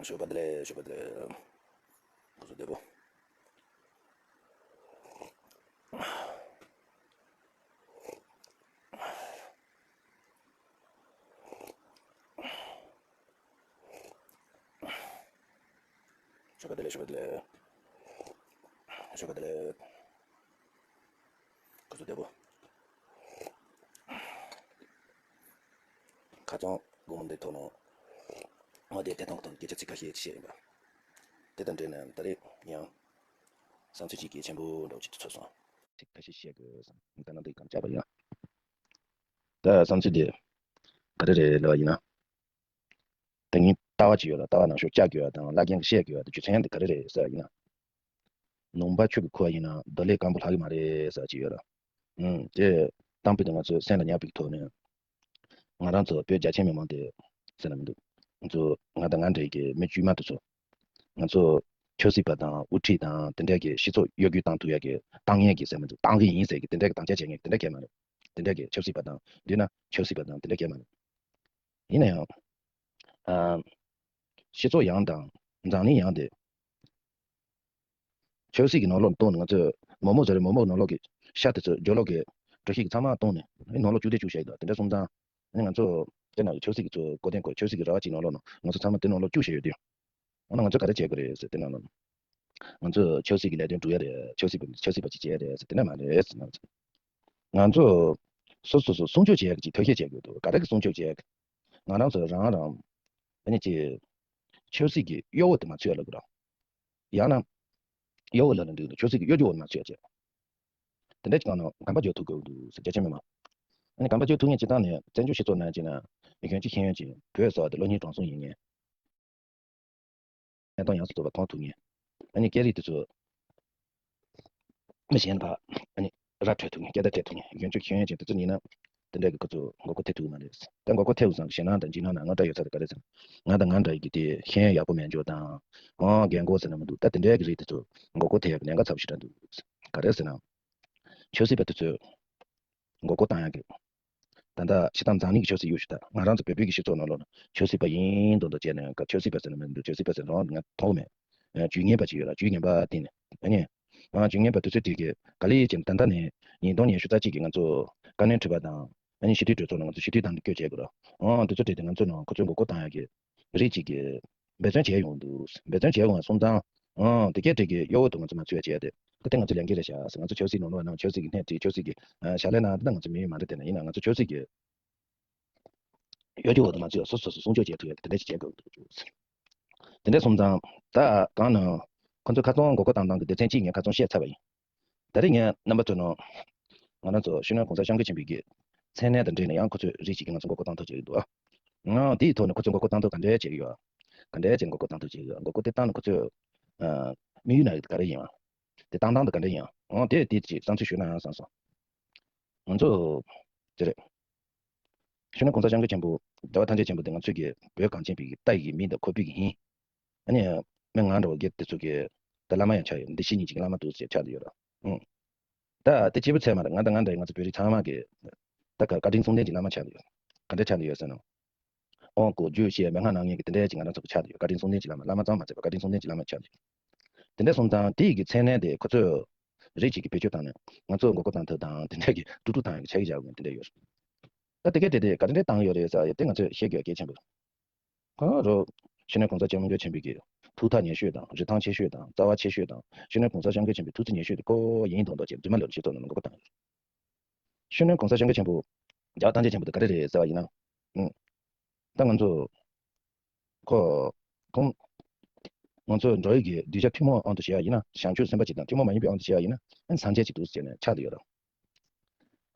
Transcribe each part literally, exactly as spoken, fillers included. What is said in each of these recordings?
མཆོད་པ་བདེ་ལེགས། མཆོད་པ་བདེ་ལེགས། སྐུ་གཟུགས་བདེ་པོ། མཆོད་པ་བདེ་ལེགས། མཆོད་པ་བདེ་ལེགས། མཆོད་པ་བདེ་ལེགས། སྐུ་གཟུགས་བདེ་པོ། ཁ་སང་དགོང་མོ་འདིའི་ཐོག་ནས་ང་དེ་དེ་དང་ཐོག་སྐད་ཆ་ཚིག་ཁ་ཤས་བཤད་ཡིན་པ། དེ་དང་འབྲེལ་ནས་ད་རེས་ཡང་བསམ་ཚུལ་གཅིག་གལ་ཆེན་པོ་འདྲ་བོ་ཅིག་ཏུ་ཚོར་སོང་། ཚིག་ཁ་ཤས་བཤད་དགོས་བསམ། ད་ནང་དུ་གང་བྱ་བ་ཡིན། ད་བསམ་ཚུལ་དེ་ག་རེ་རེད་ལབ་པ་ཡིན་ན། ད་ངས་ལྟ་བ་ཅིག་ཡོད་ལ། ལྟ་བ་ནང་བཞིན་བཅའ་དགོས་པ་དང་བླ་རྒན་གྱིས་བཤད་དགོས་པ་དེ་རྒྱུ་མཚན་དེ་ག་རེ་རེད་ཟེར་བ་ཡིན་ན། ལུང་པ་ཆོས་ཀྱི་ཁུ་བ་ཡིན་ན་རྡོ་ལས་སྐམ་པོ་ལྷག་གི་མ་རེད་ཟེར་བ་ཅིག་ཡོད་ལ། ཨུམ། དེ་གཏམ་དཔེ་དེ་ང་ཚོའི་སེམས་ལ་ཉར་བའི་ཐོག་ནས། ང་རང་ཚོ་བོད་རྒྱ་ཆེ་མི་མང་དེ་ཟེར་ན་མི་འདུག་ང་ཚོ་ང་དང་ང་འདྲ་གི་མི་དཀྱུས་མ་དེ་ཚོ། ང་ཚོ་ཆབ་སྲིད་པ་དང་དབུ་ཁྲིད་དང་དེ་འདྲ་གི་སྤྱི་ཚོགས་གཡོ་སྒྱུ་བཏང་ཐུབ་ཡ་གི་བཏང་ཡས་གི་ཟེར་མི་འདུག་བཏང་གི་ཡིན་ཟེར་གི་དེ་འདྲ་གི་དམ་བཅའ་བྱེད་མཁན་དེ་འདྲ་གས་མ་རེད། དེ་འདྲ་གི་ཆབ་སྲིད་པ་དང་མདུན་ན་ཆབ་སྲིད་པ་དང་དེ་འདྲ་གས་མ་རེད། ཡིན་ན་ཡང་། ཨ། སྤྱི་ཚོགས་ཡང་དང་འཛམ་གླིང་ཡང་དེ། ཆབ་སྲིད་ཀྱི་ནང་ལོགས་གཏོང་ནས་ང་ཚོས་མོག་མོག་བཟོ་རེད། མོག་མོག་ནང་ལོགས་ཀྱི་ཤ་དེ་ཚོ་སྦྱོར་ཀློག་གི་འགྲོ་ཤེས་ཀྱི་ཚང་མ་གཏོང་ནས་ནང་ལོགས་བཅུག་དེ་བཅུག་བྱས་ཡོད། དེ་འདྲ་སོང་ཙང་ཨ་ནི་ང་ཚོ་དེ་ནང་གི་ཆབ་སྲིད་ཀྱི་ཚོ་གོ་དོན་སྐོར་ཆབ་སྲིད་ཀྱི་ར་བ་གཅིག་ནང་ལོགས་ནང་ང་ཚོ་ཚང་མ་དེ་ནང་ལོགས་བཅུག་བྱས་ཡོད་དུས། འོ་ན་ང་ཚོ་ག་རེ་བྱེད་དགོས་རེད་ཟེར་དེ་ནང་ལོགས་ནང་། ང་ཚོ་ཆབ་སྲིད་ཀྱི་ལས་དོན་སྒྲུབ་ཡ་རེད། ཆབ་སྲིད་པ་ཆབ་སྲིད་པ་ཅིག་བྱེད་ཡ་རེད་ཟེར་དེ་འདྲ་མ་རེད་ཟེར། ང་ཚོ་ང་ཚོ་སོ་སོ་སོ་སྲུང་སྐྱོབ་བྱེད་ཡ་གི་ཅིག་ཐབས་ཤེས་བྱེད་དགོས་འདུག་ག་རེ་གི་སྲུང་སྐྱོབ་བྱེད་ཡ་གི། ང་རང་ཚོ་རང་རང་ཨ་ནི་ཅིག་ཆབ་སྲིད་ཀྱི་གཡོ་བོ་དེ་མ་ཚུད་ཡ་ལབ་དགོས་ར། ཡང་ན། གཡོ་བོ་ལབ་ན་འགྲིག་འདུག་ཆབ་སྲིད་ཀྱི་གཡོ་སྒྱུ་བོ་མ་ཚུད་ཡ་བྱས། དེ་འདྲ་ཅིག་གང་ན་གོམ་པ་འཇོག་ཐུབ་དགོས་འདུག་ཟེར། རྒྱ་ཆེ་མི་མང་། ཨ་ནི་གོམ་པ་འཇོག་ཐུབ་མཁན་སྤྱིར་བཏང་ནས་བཙན་བྱོལ་སྤྱི་ཚོགས་ནང་ཅིག་ན་གཞོན་སྐྱེས་ཤེས་ཡོན་ཅན་བོད་སོགས་དེ་ལོ་གཉིས་གྲོང་གསུམ་ཡིན་མཁན། གནས་སྟངས་ཡོངས་སུ་རྫོགས་པ་མཐོང་ཐུབ་མཁན། ཨ་ནི་སྐད་རིགས་དེ་ཚོ་མི་གཞན་ཕ་ཨ་ནི་ར་འཕྲོད་ཐུབ་མཁན། སྐད་བརྡ་འཕྲོད་ཐུབ་མཁན། གཞོན་སྐྱེས་ཤེས་ཡོན་ཅན་དེ་ཚོ་ཡིན་ན་དེ་འདྲ་གི་ཁོ་ཚོ་མགོ་སྐོར་ཐེབས་ཐུབ་ཀྱི་མ་རེད། ད་མགོ་སྐོར་ཐེབས་ཙང་ཞེད་སྣང་དང་འཇིགས་སྣང་དང་དངངས་སྐྲག་ཡོད་ཚད་དེ་ག་རེ་ཟེར་ན། ང་དང་ང་འདྲ་ཡི་གི་དེ་ཤེས་ཡོན་ཡག་པོ་མེད་འཇོག་དང་། ཨང་རྒན་གོག་ཟེར་ན་མི་འདུག་ད་དེ་འདྲ་གི་རིགས་དེ་ཚོ་མགོ་སྐོར་ཐེབས་ཡག་གི་གནད་འགག་ཚ་པོ་ཞེ་དྲག་འདུག་ག་རེ་ཟེར་ན། ཆབ་སྲིད་པ་དེ་ཚོས་མགོ་སྐོར་བཏང་ཡག་གི། ད་ལྟ་སྤྱིར་བཏང་འཛམ་གླིང་གི་ཆབ་སྲིད་གཡུག་ཞིག་ད་ང་རང་ཚོ་བོད་བོད་ཀྱི་སྤྱི་ཚོགས་ནང་ལོགས་ན་ཆབ་སྲིད་པ་ཡིན་མདོག་མདོག་བྱས་ནས་ཆབ་སྲིད་པ་ཟེར་ན་མི་འདུག་ཆབ་སྲིད་པ་ཟེར་རང་ང་མཐོང་མེད། ཇུས་ངན་པ་ཅིག་ཡོད་ལ། ཇུས་ངན་པ་བསྟན་ནས་ཨ་ནི། ང་ཇུས་ངན་པ་དེ་ཚོའི་གྲས་ཀྱི་ག་ལེ་ཅན་ད་ལྟ་ནས་ཉིས་སྟོང་ཉི་ཤུ་རྩ་གཅིག་གི་ང་ཚོ་བཀའ་བློན་ཁྲི་པ་དང་ཨ་ནི་སྤྱི་འཐུས་གྲོས་ཚོགས་ནང་ང་ཚོ་སྤྱི་འཐུས་དང་བསྐྱོད་བྱས་དགོས་ར། ཨང་དེ་ཚོ་གྲས་དེ་ང་ཚོ་ནང་ཁོ་ཚོའི་མགོ་སྐོར་བཏང་ཡག་གི་རིགས་གཅིག་གིས་འབད་བརྩོན་བྱས་ཡོང་འདུག་འབད་བརྩོན་བྱས་ཡོང་བ་སོང་ཙང་། ཨང་དེ་གའི་གྲས་ཀྱི་གཡོ་བོ་དུ་ང་ཚོ་མ་ཚུད་ཡ་བྱས་ཏེ། ད་དེ་ང་ཚོ་ལས་འགན་རེད་ཤག་ང་ཚོ་ཆབ་སྲིད་ནང་ལོགས་ནང་ཆབ་སྲིད་ཀྱི་སྣེ་ཁྲིད། ཆབ་སྲིད་ཀྱི་ཨ་བྱ་ལས་ནང་དེ་ང་ཚོ་མི་ཡུལ་མ་རེད། དེ་ན་ཡིན་ན་ང་ཚོ་ཆབ་སྲིད་ཀྱི་གཡོ་སྒྱུ་འོག་ཏུ་མ་ཚུད་ཡ་སོ་སོ་སོ་སྲུང་སྐྱོབ་བྱེད་ཐུབ་ཡ་དེ་འདྲ་ཞིག་བྱེད་དགོས་འདུག་དེ་འདྲ་སོང་ཙང་ད་གང་ན་ཁོ་ཚོ་ཁ་སང་མགོ་སྐོར་བཏང་སྟངས་ཀྱི་སྡེ་ཚན་གཅིག་ངས་ཁ་སང་བཤད་ཚར་བ་ཡིན། ད་རེས་ངས་རྣམ་པ་ཚོ་ནང་ང་རང་ཚོ་སྤྱི་ནོར་༸གོང་ས་༸སྐྱབས་མགོན་ཆེན་པོའི་གི་མཚན་གནས་དང་འབྲེལ་ནས་ཡང་ཁོ་ཚོས་རིགས་གཅིག་གིས་ང་ཚོ་མགོ་སྐོར་བཏང་ཐབས་བྱེད་ཀྱི་འདུག་ཨ། ང་དེའི་ཐོག་ནས་ཁོ་ཚོས་མགོ་སྐོར་བཏང་ཐབས་ག་འདྲས་བྱེད་ཀྱི་ཡོད། ག་འདྲས་བྱས་མགོ་སྐོར་བཏང་ཐབས་བྱེད་ཀྱི་ཡོད། མགོ་སྐོར་དེ་བཏང་ནས་ཁོ་ཚོས་ཨ། དམིགས་ཡུལ་ན་ག་རེ་ཡིན། ཨང་དེ་དེ་ཅིག་བསམ་ཚུལ་ཞུས་ན་ཡང་བསམ་སོང་། ང་ཚོ་དེ་རེད། སྤྱི་ནོར་༸གོང་ས་༸སྐྱབས་མགོན་ཆེན་པོ་རྒྱལ་བ་ཐམས་ཅད་མཁྱེན་པ་དེ་ང་ཚོས་ཀྱི་བོད་གངས་ཅན་པའི་གི་ལྟ་ཡི་གི་མིང་དང་ཁོག་པའི་གི་ཧིང་། ཨ་ནི་མི་ང་འདྲ་བོ་སྒེར་དེ་ཚོ་གི་ད་བླ་མ་ཡང་ཆགས་ཡོད། འདི་ཕྱི་གཉིས་ཀྱི་བླ་མ་འདུག་ཟེར་ཆགས་བསྡད་ཡོད་ར། ཨང་། ད་དེ་སྐྱེས་བུ་ཚད་མ་རེད། ང་དང་ང་འདྲ་ཡི་ང་ཚོ་བོད་རིགས་ཚང་མ་གི་ད་ག་བཀའ་དྲིན་གསུམ་ལྡན་གྱི་བླ་མ་ཆགས་བསྡད་ཡོད། ག་འདྲ་ཆགས་བསྡད་ཡོད་ཟེར་ན། དབང་བསྐུར་རྒྱུད་བཤད་མན་ངག་གནང་མཁན་གྱི་དེ་འདྲའི་ཅིག་ང་རང་ཚོ་གི་ཆགས་བསྡད་ཡོད། བཀའ་དྲིན་གསུམ་ལྡན་གྱི་བླ་མ། བླ་མ་ཙམ་མ་ཚད་པར་བཀའ་དྲིན་གསུམ་ལྡན་གྱི་བླ་མ་ཆགས་བསྡད་ཡོད། དེ་འདྲ་སོང་ཙང་དེ་ཡི་གི་མཚན་གནས་དེ་ཁོ་ཚོས་རིགས་གཅིག་གིས་བེད་སྤྱོད་བཏང་ནས་ང་ཚོ་མགོ་སྐོར་བཏང་ཐབས་དང་དེ་འདྲ་གི་དཀྲུག་དཀྲུག་བཏང་ཡག་གི་ཆ་གི་བཞག་དགོས་དེ་འདྲ་ཡོད། ད་དེ་གའི་གྲས་དེ་ག་དེ་འདྲ་བཏང་ཡོད་རེད་ཟེར་ཡ་དེ་ང་ཚོས་ཤེས་དགོས་ཡ་གལ་ཆེན་པོ་རེད། ཁོ་རང་རོ། སྤྱི་ནོར་༸གོང་ས་༸སྐྱབས་མགོན་ཆེན་པོའི་གི་ཐུགས་ཐག་ཉེ་ཤོས་དང་རིན་ཐང་ཆེ་ཤོས་དང་རྩ་བ་ཆེ་ཤོས་དང་སྤྱི་ནོར་༸གོང་ས་༸སྐྱབས་མགོན་ཆེན་པོའི་ཐུགས་རྩིས་ཉེ་ཤོས་དེ་ཁོ་ཡིན་མདོག་མདོག་བྱས་རྫུན་མ་ལབ་ནས་ཤེས་ཐུབ་ན་མགོ་སྐོར་བཏང་ཡོད། སྤྱི་ནོར་༸གོང་ས་༸སྐྱབས་མགོན་ཆེན་པོ། རྒྱལ་བ་ཐམས་ཅད་མཁྱེན་པ་དེ་ག་རེ་རེད་ཟེར་བ་ཡིན་ན། ཨུམ། ད་ང་ཚོ། ཁོ། ཁོང་། ང་ཚོ་འགྲོ་ཡི་གི་གདུལ་བྱ་ཐུན་མོང་དབང་དུ་བྱས་པ་ཡིན་ན། བྱང་ཆུབ་སེམས་དཔའ་ཅིག་དང་ཐུན་མོང་མ་ཡིན་པའི་དབང་དུ་བྱས་པ་ཡིན་ན། ཨ་ནི་སངས་རྒྱས་ཅིག་འདུག་ཟེར་ནས་ཆགས་བསྡད་ཡོད་རེད།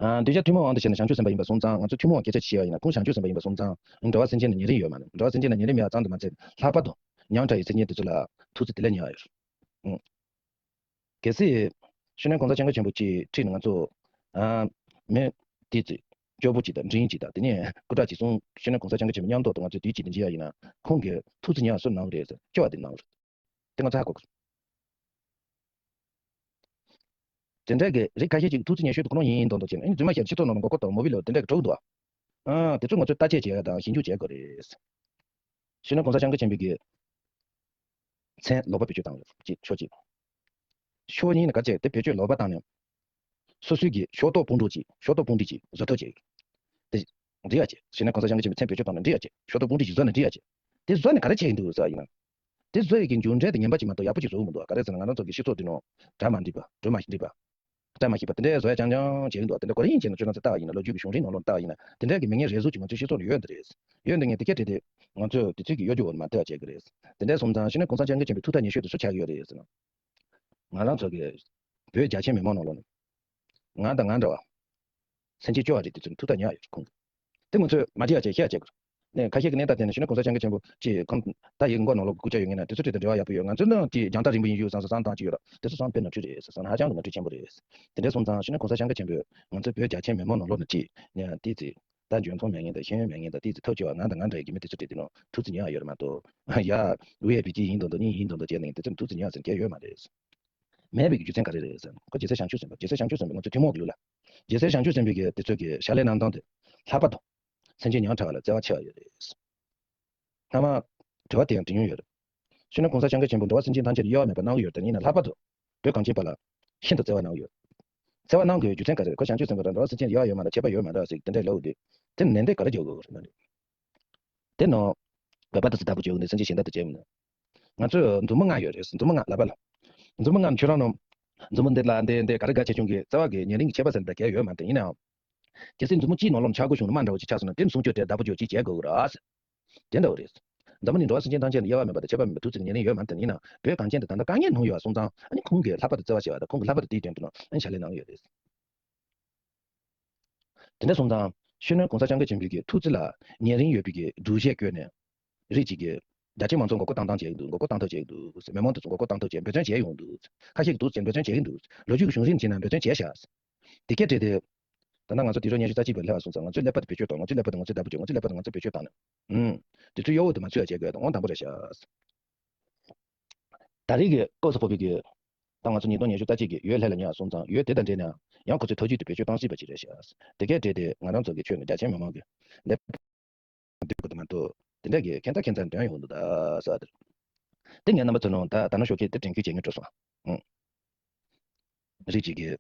ཨ། གདུལ་བྱ་ཐུན་མོང་དབང་དུ་བྱས་ནས་བྱང་ཆུབ་སེམས་དཔའ་ཡིན་པ་སོང་ཙང་། ང་ཚོ་ཐུན་མོང་སྐད་ཆ་བྱས་པ་ཡིན་ན། ཁོང་བྱང་ཆུབ་སེམས་དཔའ་ཡིན་པ་སོང་ཙང་། འགྲོ་བ་སེམས་ཅན་ལ་ཉེ་རིང་ཡོད་མ་རེད། འགྲོ་བ་སེམས་ཅན་ལ་ཉེ་རིང་མེད་པ་ཙམ་དུ་མ་ཚད། ལྷག་པར་དུ་ཉམ་ཐག་ཡི་སེམས་ཅན་དེ་ཚོ་ལ་ཐུགས་རྗེ་དེ་ལས་ཉེ་བ་ཡོད་རེད། ཨང་། གལ་སྲིད། སྤྱི་ནོར་༸གོང་ས་༸སྐྱབས་མགོན་ཆེན་པོ་ཅིག་ཁྲིད་ནས་ང་ཚོ། ཨ། མི། དེ་ཚོ། སྐྱོ་པོ་ཅིག་དང་འབྲིང་ཅིག་དང་དེ་ནས་སྐུ་དྲག་ཅིག་སོང་། སྤྱི་ནོར་༸གོང་ས་༸སྐྱབས་མགོན་ཆེན་པོ་མཉམ་དུ་ང་ཚོས་དུས་གཅིག་ཏུ་མཇལ་བ་ཡིན་ན། ཁོང་གིས་ཐུགས་རྗེ་ཉེ་བ་སུ་གནང་གི་རེད་ཟེར། སྐྱོ་བ་དེ་གནང་གི་རེད། དེ་ང་ཚོ་ཧ་གོ་གི་རེད། དེ་འདྲ་གི་རིགས་ཁ་ཤས་ཅིག་ཐུགས་རྗེ་ཉེ་ཤོས་དེ་ཁོ་རང་ཡིན་མདོག་མདོག་བྱས་ནས། ཨ་ནི་རྫུན་མ་བཤད། སྤྱི་ཚོགས་ནང་ལ་མགོ་སྐོར་དང་མོ་བི་ལ་དེ་འདྲ་གི་འགྲོ་གི་འདུག་ཨ། ཨ། དེ་ཚོ་ང་ཚོས་བརྟག་དཔྱད་བྱེད་ཡ་དང་ཞིབ་འཇུག་བྱེད་དགོས་རེད། སྤྱི་ནོར་༸གོང་ས་༸སྐྱབས་མགོན་ཆེན་པོའི་གི། མཚན་ལོག་པ་བེད་སྤྱོད་བཏང་ཡོད་ཅེས་ཕྱོགས་གཅིག། ཕྱོགས་གཉིས་ནས་ག་ཅེས་དེ་བེད་སྤྱོད་ལོག་པ་བཏང་ནས། སོ་སོའི་གི་ཕྱོགས་གཏོགས་དཔུང་གྲོགས་ཅིག་ཕྱོགས་གཏོགས་དཔུང་སྒྲིག་ཅིག་བཟོ་ཐབས་ཅིག་དེ་འགྲིག་ཡ་ཅེས། གཞི་ནས་གོང་ས་སྐྱབས་མགོན་ཆེན་པོའི་མཚན་བེད་སྤྱོད་བཏང་ནས་འགྲིག་ཡ་ཅེས། ཕྱོགས་གཏོགས་དཔུང་སྒྲིག་ཅིག་བཟོ་ནས་འགྲིག་ཡ་ཅེས། དེ་བཟོ་ནས་ག་རེ་བྱས་ཡིན་འདུག་ཟེར་ཡིན་ན། དེ་བཟོ་ཡི་གི་མཇུག་འབྲས་དེ་ངན་པ་ཅིག་མ་གཏོགས་ཡག་པོ་ཅིག་བཟོ་གི་མི་འདུག་ག་རེ་ཟེར་ན་ང་རང་ཚོ་གི་སྤྱི་ཚོགས་འདི་ནང་གྲ་མ་འགྲིག་པ། གྲོས་མ་འགྲིག་པ། གྲ་མ་ཞིག་པ་དེ་འདྲའི་བཟོ་ཡ་རྐྱང་རྐྱང་བྱས་ཡིན་འདུག་དེ་འདྲ་གོ་རིམ་བྱས་ནས་ཁྱོད་རང་ཚོ་ལྟ་བ་ཡིན་ན་ལོ་རྒྱུས་ཀྱི་གཞུང་རིང་ནང་ལོགས་ལྟ་བ་ཡིན་ན་དེ་འདྲའི་གི་མི་ངན་རེ་ཟུང་ཅིག་ང་ཚོའི་སྤྱི་ཚོགས་ནང་ཡོད་འདི་རེད། ཡོད་འདི་ངས་དེ་སྐད་བྲིས་ཏེ། ང་ཚོས་དེ་ཚོའི་གི་གཡོ་སྒྱུ་འོག་ནས་མ་ཐེ་བ་བྱེད་ཀྱི་རེད། དེ་འདྲ་སོང་ཙང་གཞི་ནས་གོང་ས་སྐྱབས་མགོན་ཆེན་པོའི་ཐུགས་ཐག་ཉེ་ཤོས་དེ་སུ་ཆགས་ཀྱི་ཡོད་རེད་ཟེར་ན། ང་རང་ཚོ་གི་བོད་རྒྱ་ཆེའི་མི་མང་ནང་ལོགས་ནས། ང་དང་ང་འདྲ་བ། སེམས་ཅན་སྐྱོ་བ་རེད་དེ་ཚོའི་ཐུགས་ཐག་ཉེ་བ་ཡོད་རེད་ཁོང་གི། དེ་ང་ཚོས་མ་བྲིས་ཡ་བྱས་ཤེས་ཡ་བྱེད་དགོས། ནས་ཁ་ཤས་ཀྱི་གནས་སྟངས་དེ་ནི་གཞི་ནས་གོང་ས་སྐྱབས་མགོན་ཆེན་པོ་ཅེས་ཁོང་ད་ཡིག་མགོ་ནང་ལོགས་སྐུ་ཕྱྭ་ཡོད་ངེས་ན་དེ་ཚོ་ཁྲིད་དེ་འབྲེལ་བ་ཡག་པོ་ཡོད། ང་ཚོའི་ནང་ཅིག་རྒྱང་ཐག་རིང་པོ་ཡིན་ཞུ་བསམ་སོང་བསམ་སྟངས་ཅིག་ཡོད་ར། དེ་ཚོ་བསམ་དཔེ་ནོར་འཁྲུལ་རེད་བསམ་ན་ཧ་ཅང་གི་ནོར་འཁྲུལ་ཆེན་པོ་རེད། དེ་འདྲ་སོང་ཙང་གཞི་ནས་གོང་ས་སྐྱབས་མགོན་ཆེན་པོས་ང་ཚོའི་བོད་རྒྱ་ཆེའི་མི་མང་ནང་ལོགས་ནས་ཅིག་ཡང་ཏི་ཙི། ད་འཇོན་ཐང་མེད་མཁན་དང་ཤེས་ཡོན་མེད་མཁན་དང་ཏི་ཙི་ཐབས་སྐྱོ་བ་ང་དང་ང་འདྲ་ཡི་གི་མི་དེ་ཚོ་ཁྲིད་དེ་ནང་ཐུགས་རྗེ་ཉེ་བ་ཡོད་རེད་མ་གཏོགས། ཡ། ཝི་ཨའི་པི་ཅིག་ཡིན་མདོག་མདོག་གཉིས་ཡིན་མདོག་མདོག་བྱས་ནས་དེ་ཚོ་ཐུགས་རྗེ་ཉེ་བ་ཟེར་མཁན་ཡོད་མ་རེད། མེད་པའི་རྒྱུ་མཚན་ག་རེ་རེད་ཟེར་ན་ཁོ་རྗེ་བཙུན་བྱང་ཆུབ་སེམས་དཔའ་རྗེ་བཙུན་བྱང་ཆུབ་སེམས་དཔའ་ང་ཚོའི་ཐུན་མོང་གི་ལུགས་ལ། རྗེ་བཙུན་བྱང་ཆུབ་སེམས་དཔའི་གི་དེ་ཚོ་གི་བཤད་ལན་གནང་སྟངས་དེ་ལྷག་པར་དུ། སེམས་ཅན་ཉམ་ཐག་ལ་བརྩེ་བ་ཆེ་བ་ཡོད་རེད། སྔ་མ། དྲི་བ་དེ་ཡང་དྲི་མྱོང་ཡོད་རེད། སྤྱིར་ན་གོང་ས་སྐྱབས་མགོན་ཆེན་པོ་འགྲོ་བ་སེམས་ཅན་ཐམས་ཅད་ལ་དབྱེ་བ་མེད་པར་གནང་གི་ཡོད་རེད་དེ་ཡིན་ན་ལྷག་པར་དུ། བོད་གངས་ཅན་པ་ལ་ཤིན་ཏུ་བརྩེ་བ་གནང་གི་ཡོད། བརྩེ་བ་གནང་དགོས་རྒྱུ་མཚན་ག་རེ་རེད། ཁོ་བྱང་ཆུབ་སེམས་དཔའ་རང་འགྲོ་བ་སེམས་ཅན་ལ་དབྱེ་བ་ཡོད་མ་རེད་ཁྱད་པར་ཡོད་མ་རེད་ཟེར་དེ་འདྲའི་ལབ་དེ། དེ་ནན་ཏན་ག་རེ་རྒྱག་དགོས་རེད་ན་རེད། དེ་ནང་། བོད་པ་དེ་ཚོ་བདག་པོ་བྱེད་དགོས་ནས་སེམས་ཅན་གཞན་དག་ཏུ་བྱེད་མི་ནུས། ང་ཚོས་མཛུབ་མོ་ལྔ་ཡོད་རེད་མཛུབ་མོ་ལྔ་ལབ་པ་ལ། མཛུབ་མོ་ལྔ་ནི་ཁྱོད་རང་ནང་། མཛུབ་མོ་འདི་ལ་འདི་འདི་ག་རེ་ག་བྱེད་ཆུང་གི་རྩ་བ་གི་ཉེ་རིང་གི་ཁྱད་པར་ཟེར་འདྲ་གལ་ཡོད་མ་རེད་ཡིན་ནའང་། གལ་སྲིད་མཛུབ་མོ་གཅིག་ནང་ལོགས་ཆག་སྒོ་བྱུང་ན་མ་འདྲ་བ་ཅིག་ཆགས་སོང་ན་དེ་ནི་སྲུང་སྐྱོབ་དེ་བདག་པོ་ཅོག་ཅིག་བྱེད་དགོས་ཀྱི་རེད། དེ་འདྲ་བོ་རེད། འཛམ་བུ་གླིང་འགྲོ་བ་སེམས་ཅན་ཐམས་ཅད་ལ་དབྱེ་བ་མེད་པ་དང་ཁྱད་པར་མེད་པ་ཐུགས་བརྩེ་ཉེ་རིང་ཡོད་མ་རེད་དེ་ཡིན་ན་བོད་གངས་ཅན་དུ་ད་ལྟ་དཀའ་ངལ་མང་ཡོད་པ་སོང་ཙང་ཨ་ནི་ཁོང་གིས་ལྷག་པར་དུ་བརྩེ་བ་བྱེད་པ་དང་ཁོང་གིས་ལྷག་པར་དུ་དེའི་དོན་དུ་ནང་ཨ་ནི་ཕྱག་ལས་གནང་གི་ཡོད་རེད། དེ་འདྲ་སོང་ཙང་། སྤྱིར་ན་གོང་ས་སྐྱབས་མགོན་ཆེན་པོའི་གི་ཐུགས་བརྩེ་ལ་ཉེ་རིང་ཡོད་པའི་གི་སྒྲུབ་བྱེད་བཀོད་ནས། རིགས་གཅིག་གི། རྒྱ་ཆེ་མང་ཚོགས་མགོ་སྐོར་བཏང་སྟངས་བྱེད་ཀྱི་འདུག་མགོ་སྐོར་བཏང་ཐབས་བྱེད་ཀྱི་འདུག་མི་མང་དེ་ཚོ་མགོ་སྐོར་བཏང་ཐབས་བྱེད་འབད་བརྩོན་བྱེད་ཡོང་འདུག་ཁ་ཤས་ཀྱིས་འདུག་ཟེར་འབད་བརྩོན་བྱེད་ཀྱི་འདུག་ལོ་རྒྱུས་ཀྱི་གཞུང་རིམ་བྱས་ན་འབད་བརྩོན་བྱས་ཤག་དེ་སྐད་བྲིས་ཏེ། ད་ལྟ་ང་ཚོ་དུས་རབས་ཉི་ཤུ་རྩ་གཅིག་པའི་སླེབས་པ་སོང་ཙང་ང་ཚོས་ཀླད་པ་དེ་བེད་སྤྱོད་གཏོང་ང་ཚོས་ཀླད་པ་དེ་ང་ཚོས་བདག་པོ་བྱེད་ང་ཚོས་ཀླད་པ་དེ་ང་ཚོས་བེད་སྤྱོད་བཏང་ནས། ཨུམ། དེ་ཚོའི་གཡོ་འོག་ཏུ་མ་ཚུད་ཡ་བྱེད་དགོས་ཡ་དེ་དངོས་དང་པོ་རེད་ཤག་ད་རེས་ཀྱི་སྐབས་སུ་བབས་པའི་གི། ད་ང་ཚོ་ཉིས་སྟོང་ཉི་ཤུ་རྩ་གཅིག་གི་ཡོས་ལྷད་ལ་ཉེ་བ་སོང་ཙང་ཡོས་དེ་དང་འབྲེལ་ནས་ཡང་ཁོ་ཚོས་ཐབས་ཇུས་དེ་བེད་སྤྱོད་བཏང་སྲིད་པ་ཅིག་རེད་ཤག་དེ་སྐད་བྲིས་ཏེ་ང་རང་ཚོ་གི་ཆོས་ནི་རྒྱ་ཆེན་མི་མང་གི་ལེགས་པར་འདོད་དགོས་དེ་མ་གཏོགས་དེ་འདྲ་གི་ཁྱད་མཚར་ཁྱད་མཚར་འདོན་ཡོང་འདུག་ད་ཟེར། དེ་ངས་རྣམ་པ་ཚོ་ནང་ད་ད་ནང་ཞོགས་ཀས་དེ་དྲན་སྐུལ་བྱེད་མཁན་འགྲོ་སོང་། ཨང་། རིགས་གཅིག་གིས།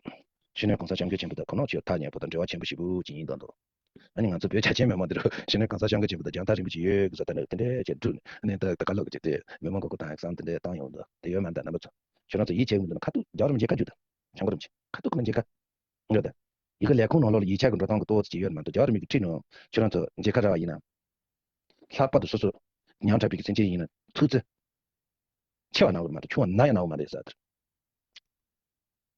སྤྱིར་ན་གོང་ས་སྐྱབས་མགོན་ཆེན་པོ་དང་ཁོང་རྣམ་ཚོ་ཐག་ཉེ་པོ་དང་འབྲེལ་བ་ཆེན་པོ་ཞེ་པོ་ཅིག་ཡིན་དང་འདུག་ཨ་ནི་ང་ཚོ་བོད་རྒྱ་ཆེ་མི་མང་འདི་རུ་སྤྱིར་ན་གོང་ས་སྐྱབས་མགོན་ཆེན་པོ་དང་རྒྱང་ཐག་རིང་པོ་ཅིག་ཡོད་གི་ཟེར་ད་ནི་དེ་འདྲའི་བྱས་བསྒྲུགས་ནས་ཨ་ནི་ད་ད་ག་ལོག་གི་ཅིག་དེ་མི་མང་མགོ་སྐོར་བཏང་ཡག་བསམ་དེ་འདྲའི་བཏང་ཡོང་འདུག་དེ་ཡོད་མ་འདུག་རྣམ་པ་ཚོ། ཁྱོད་རང་ཚོ་ཡིད་ཆེས་མི་འདུག་ན་ཁ་ཐུག་རྒྱལ་བ་རིན་པོ་ཆེ་ཁ་ཐུག་ཁོ་ན་མཇལ་ཁ། ཡོད་ད། ཡི་གེ་ལས་ཁུངས་ནང་ལོགས་ལ་ཡིག་ཆ་གི་འགྲོ་སྟངས་ཀྱི་ཏོག་ཙམ་ཅིག་ཡོད་མ་གཏོགས་རྒྱལ་བ་རིན་པོ་ཆེ་ཁྲིད་ནང་ཁྱོད་རང་ཚོ་མཇལ་ཁ་རག་པ་ཡིན་ན། ལྷག་པར་དུ་སོ་སོ་ཉམ་ཐག་པའི་གི་སེམས་ཅན་ཡིན་ན་ཐུགས་བརྩེ་ཆེ་བ་གནང་གི་མ་གཏོགས་ཆུང་བ་ན་ཡང་གནང་གི་མ་རེད་ཟེར།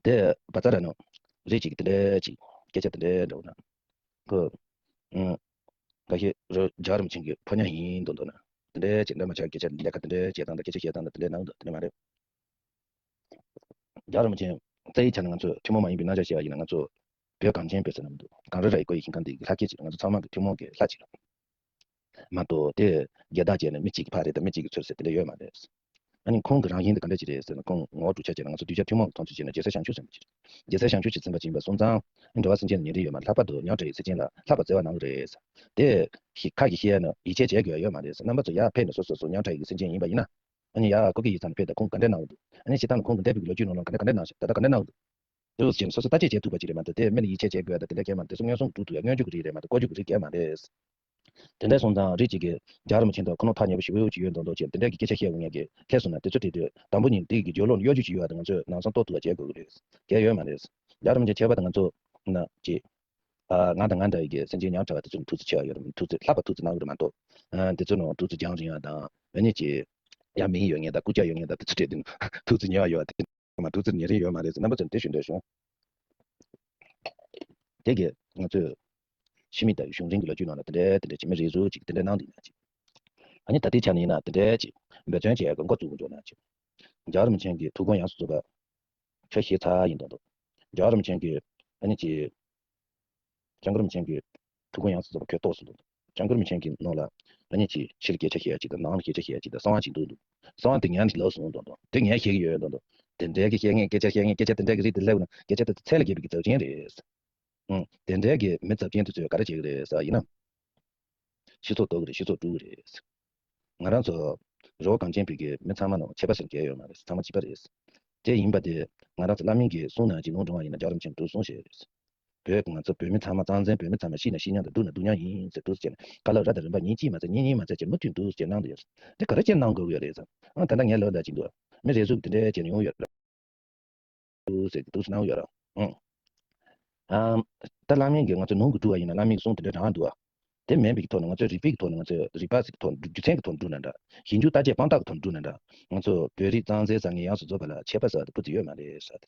དེ་བ་ཙ་ར་ནང་རེད་ཅིག་དེ་འདྲ་ཅིག་སྐད་ཆ་དེ་འདྲ་འདྲ་བོ་ན། ཁོ། ཨང་། འགའ་ཤས་རོ་རྒྱལ་བ་རིན་པོ་ཆེ་གི་ཕོ་ཉ་ཡིན་མདོག་མདོག་ན་དེ་འདྲ་ཅིག་འདྲ་མ་ཆགས་སྐད་ཆ་ལས་ཀ་དེ་འདྲ་བྱེད་སྟངས་དང་སྐད་ཆ་བཤད་སྟངས་དང་དེ་འདྲ་གནང་འདུག་དེ་འདྲ་མ་རེད། རྒྱལ་བ་རིན་པོ་ཆེ་རྩ་བའི་ཆ་ནས་ང་ཚོས་ཐུན་མོང་མ་ཡིན་པའི་རྣམ་གཞག་བཤད་པ་ཡིན་ན་ང་ཚོ་བོད་གངས་ཅན་པའི་ཟེར་ན་མི་འདུག་གངས་རི་ར་ཡི་སྐོར་ཡི་ཤིང་ཁང་འདི་གི་ལྷ་སྐལ་ཅིག་ང་ཚོ་ཚང་མ་གི་ཐུན་མོང་གི་ལྷ་ཅིག་རེད། མ་གཏོགས་དེ་རྒྱལ་དར་བྱས་ནས་མི་གཅིག་གི་ཕ་རེད་དང་མི་གཅིག་གི་ཚུར་ཟེར་དེ་འདྲ་ཡོད་མ་རེད། ཨ་ནི་ཁོང་གི་རང་བཞིན་དེ་ག་འདྲ་ཅིག་རེད་ཟེར་ན་ཁོང་ངོ་བོ་གྲུབ་ཆ་བྱས་ན་ང་ཚོ་གདུལ་བྱ་ཐུན་མོང་གི་མཐོང་ཚུལ་བྱས་ན་རྒྱལ་སྲས་བྱང་ཆུབ་སེམས་དཔའ་ཅིག་རེད། རྒྱལ་སྲས་བྱང་ཆུབ་ཀྱི་སེམས་དཔའ་ཅིག་ཡིན་པ་སོང་ཙང་ཨ་ནི་འགྲོ་བ་སེམས་ཅན་ལ་ཉེ་རིང་ཡོད་མ་ལྷག་པར་དུ་ཉམ་ཐག་པའི་སེམས་ཅན་ལ་ལྷག་པར་བརྩེ་བ་གནང་གི་རེད། དེ་ཁ་གིས་བཤད་ན་ཡིད་ཆེས་བྱེད་དགོས་ཡ་ཡོད་མ་རེད་ཟེར། རྣམ་པ་ཚོ་ཡར་ཕེབས་ནས་སོ་སོ་སོ་ཉམ་ཐག་པའི་སེམས་ཅན་ཡིན་པ་ཡིན་ན། ཨ་ནི་ཡ་ཁོ་གི་ཡིག་ཚང་ནས་ཕེབས་དང་ཁོང་ག་འདྲ་གནང་གི་འདུག་ཨ་ནི་སྤྱིར་བཏང་ལ་ཁོང་གི་འདས་པའི་ལོ་རྒྱུས་ནང་ལ་ག་འདྲ་ག་འདྲ་གནང་ཞིག་ད་ལྟ་ག་འདྲ་གནང་གི་འདུག་དེ་ཚོ་བྱས་ནས་སོ་སོ་ལྟ་དཔྱད་བྱེད་ཐུབ་པ་ཅིག་རེད་མ་གཏོགས་དེ་སྨད་ནས་ཡིད་ཆེས་བྱེད་དགོས་ཡ་ད་དེ་འདྲ་གལ་མ་རེད། དེ་ཚོ་མངོན་སུམ་སྒྲུབ་ཐུབ་ཡ་མངོན་བརྗོད་ཀྱི་རིགས་རེད་མ་གཏོགས་ལྐོག་ཇུས་ཀྱི་རིགས་གལ་མ་རེད། དེ་འདྲ་སོང་ཙང་རིགས་གཅིག་གིས་རྒྱལ་བ་རིན་པོ་ཆེ་དང་ཁོ་ནོར་ཐག་ཉེ་པོ་ཞེ་པོ་ཅིག་ཡོད་མདོག་མདོག་བྱས་དེ་འདྲ་གི་སྐད་ཆ་བཤད་ཡོང་ཡ་གི་སླེབས་སོང་ན་དེ་ཚོ་དེ་དུས་དང་པོ་ཉིད་དེ་གི་རྒྱུ་ལོག་ནས་གཡོ་སྒྱུ་ཅིག་ཡོད་པ་དེ་ང་ཚོས་ནང་སང་རྟོགས་ཐུབ་པ་བྱེད་དགོས་ཀྱི་རེད། གལ་ཡོད་མ་རེད། རྒྱལ་བ་རིན་པོ་ཆེ་ཁྱད་པར་དུ་ང་ཚོ་ན་ཅིག་ཨ་ང་དང་ང་འདྲ་ཡི་གི་སེམས་ཅན་ཉམ་ཐག་པ་དེ་ཚོ་ལ་ཐུགས་བརྩེ་ཆེ་བ་ཡོད་རེད། ཐུགས་བརྩེ་ལྷག་པ་ཐུགས་བརྩེ་གནང་གི་རེད་མ་གཏོགས། ཨ་དེ་ཚོ་ནང་ཐུགས་བརྩེ་རྒྱང་རིང་ཡ་དང་ཨ་ནི་ཅིག་ཡ་མིང་ཡོད་མཁན་དང་སྐུ་ཕྱྭ་ཡོད་མཁན་དང་དེ་ཚོ་གྲས་དེ་ཐུགས་བརྩེ་ཉེ་བ་ཡོད་པ་དེ་མ་ཐུགས་བརྩེ་ཉེ་རིང་ཡོད་མ་རེད་ཟེར་རྣམ་པ་ཚོ་ནས་དེ་ཞུ་འདོད་བྱུང་། དེ་གི་ང་ཚོས་ཕྱི་མིག་ལྟ་བའི་གཞུང་འཛིན་གྱི་ལོ་རྒྱུས་ནང་ལ་དེ་འདྲའི་དེ་འདྲའི་ཅིག་མི་རེ་ཟུང་ཅིག་དེ་འདྲ་གནང་འདུག་ན་ཅིག་ཨ་ནི་ད་ལྟའི་ཆ་ནས་ཡིན་ན་དེ་འདྲའི་ཅིག་འབད་བརྩོན་བྱེད་ཡ་གི་འགོ་བཙུགས་འགྲོ་ན་ཅིག་རྒྱལ་བ་རིན་པོ་ཆེ་གི་ཐུགས་དགོངས་ཡོངས་སུ་རྫོགས་པ། ཁྱོད་ཞེ་ཚ་ཡིན་མདོག་མདོག་རྒྱལ་བ་རིན་པོ་ཆེ་གི་ཨ་ནི་ཅིག་སྐྱབས་མགོན་རིན་པོ་ཆེ་གི་ཐུགས་དགོངས་ཡོངས་སུ་རྫོགས་པ་ཁྱོད་རྟོགས་སོང་འདུག་སྐྱབས་མགོན་རིན་པོ་ཆེ་གི་ནང་ལ་ཨ་ནི་ཅིག་ཕྱིར་སྐད་ཆ་བཤད་ཡ་ཅིག་དང་ནང་ལ་སྐད་ཆ་བཤད་ཡ་ཅིག་དང་གསང་བ་ཅིག་འདུག་འདུག་གསང་བ་དེ་ངས་ནི་ལབ་སོང་འདུག་འདུག་དེ་ངས་བཤད་ཀྱི་ཡོད་འདུག་འདུག་དེ་འདྲའི་གི་བཤད་མཁན་སྐད་ཆ་བཤད་མཁན་སྐད་ཆ་དེ་འདྲའི་གི་རིགས་དེ་སླེབས་ན་སྐད་ཆ་དེ་ཚད་ལས་བརྒལ་བའི་གི་ཚབས་ཆེན་རེད། ཨང་། དེ་འདྲའི་གི་མི་ཚབས་ཆེན་དེ་ཚོས་ག་རེ་བྱེད་ཀྱི་རེད་ཟེར་བ་ཡིན་ན། སྤྱི་ཚོགས་གཏོར་གྱི་རེད། སྤྱི་ཚོགས་དཀྲུག་གི་རེད། ང་རང་ཚོ་ རི་བོ་གངས་ཅན་བོད་ཀྱི་མི་ཚང་མ་ནང་ཁྱད་པར་ཟེར་མཁན་ཡོད་མ་རེད། ཚང་མ་གཅིག་པ་རེད། དེ་ཡིན་པ་དེ་ང་རང་ཚོ་བླ་མའི་གི་གསུང་ནང་གཅིག་ནོར་འགྲོ་བ་ཡིན་ན་རྒྱལ་བ་རིན་པོ་ཆེས་འདུག་གསུངས་བཞག་ཡོད་རེད། བོད་ང་ཚོ་བོད་མི་ཚང་མ་གཙང་བཙན་བོད་མི་ཚང་མ་ཤི་ན་ཤི་མྱོང་དང་སྡུག་མྱོང་ཡིན་ཟེར་འདུག་ཟེར་ནས་བཀའ་སློབ་རབ་དང་རིམ་པ་ཉིན་གཅིག་མ་ཚད་ཉིན་གཉིས་མ་ཚད་ཅེས་མུ་མཐུད་འདུག་ཟེར་གནང་འདུག་ཡོད་རེད། དེ་ག་རེ་བྱས་གནང་དགོས་ཀྱི་ཡོད་རེད་ཟེར། ཨ་ད་ལྟ་ངས་ལབ་ད་ཅིག་འདུག་མི་རེ་ཟུང་དེ་འདྲའི་བྱས་ནས་ཡོང་ཡོད་རེད། འདུག་ཟེར་གྱི་འདུག་སེ་གནང་ཡོད་རེད། ཨང་། ཨམ། ད་བླ་མའི་གི་ང་ཚོ་ནང་གི་སྒྲུབ་པ་ཡིན་ན་བླ་མའི་གི་གསུང་དེ་འདྲ་རང་འདུག་ཨ། དེ་མིན་པའི་གི་ཐོག་ནས་ང་ཚོའི་རིག་པའི་གི་ཐོག་ནས་ང་ཚོའི་རིག་པ་ཟེར་གི་ཐོག་རྒྱུ་མཚན་གི་ཐོག་ནས་སྒྲུབ་ན་འདྲ། ཞིབ་འཇུག་བརྟག་དཔྱད་དཔང་རྟགས་གི་ཐོག་ནས་སྒྲུབ་ན་འདྲ། ང་ཚོ་བོད་རིགས་གཙང་བཙན་བཟང་ངན་ཡོངས་སུ་རྫོགས་པ་ལ་ཁྱད་པར་ཟེར་བ་དེ་སྤུ་ཙམ་ཡོད་མ་རེད་ཟེར་བ་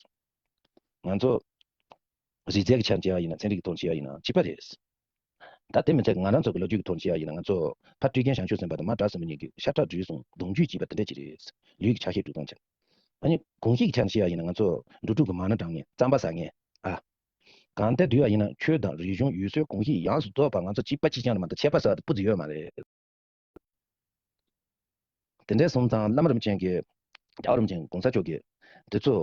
དེ། ང་ཚོ་རིགས་རྫས་ཀྱི་ཆ་ནས་བྱས་པ་ཡིན་ན་ཚན་རིག་གི་ཐོག་ནས་བྱས་པ་ཡིན་ན་གཅིག་པ་རེད། ད་དེ་མི་ཚད་ང་རང་ཚོ་གི་ལོ་རྒྱུས་ཀྱི་ཐོག་ནས་བཤད་ཡ་ཡིན་ན་ང་ཚོ་ཕ་སྤྲེལ་རྒན་ཞང་ཞུང་ཟེར་བ་དང་མ་བྲག་སྲིན་པོ་གཉིས་ཀྱིས་ཤ་ཁྲག་སྦྲུལ་གསུམ་གདུང་རྒྱུད་ཅེས་པ་དེ་འདྲ་ཅིག་རེད། ལུས་ཀྱི་ཆ་ཤས་དྲུག་སྟོང་ཅན། ཨ་ནི་གོང་གཤིས་ཀྱི་ཆ་ནས་བཤད་ཡ་ཡིན་ན་ང་ཚོ་འབྲུ་དྲུག་གི་མ་ན་འགྲངས་མཁན་རྩམ་པ་ཟ་མཁན་ཨ། གང་ལྟར་བསྡུས་པ་ཡིན་ན་ཆོས་དང་རིག་གཞུང་ཡུལ་སྲོལ་གོམས་གཤིས་ཡོངས་སུ་རྫོགས་པ་ང་ཚོ་གཅིག་པ་གཅིག་རྐྱང་རེད་མ་གཏོགས་ཁྱད་པར་ཟེར་བ་དེ་སྤུ་ཙམ་ཡོད་མ་རེད། དེ་འདྲ་སོང་ཙང་བླ་མ་རིན་པོ་ཆེ་གིས་རྒྱལ་བ་རིན་པོ་ཆེ་གོང་ས་མཆོག་གིས་དེ་ཚོ་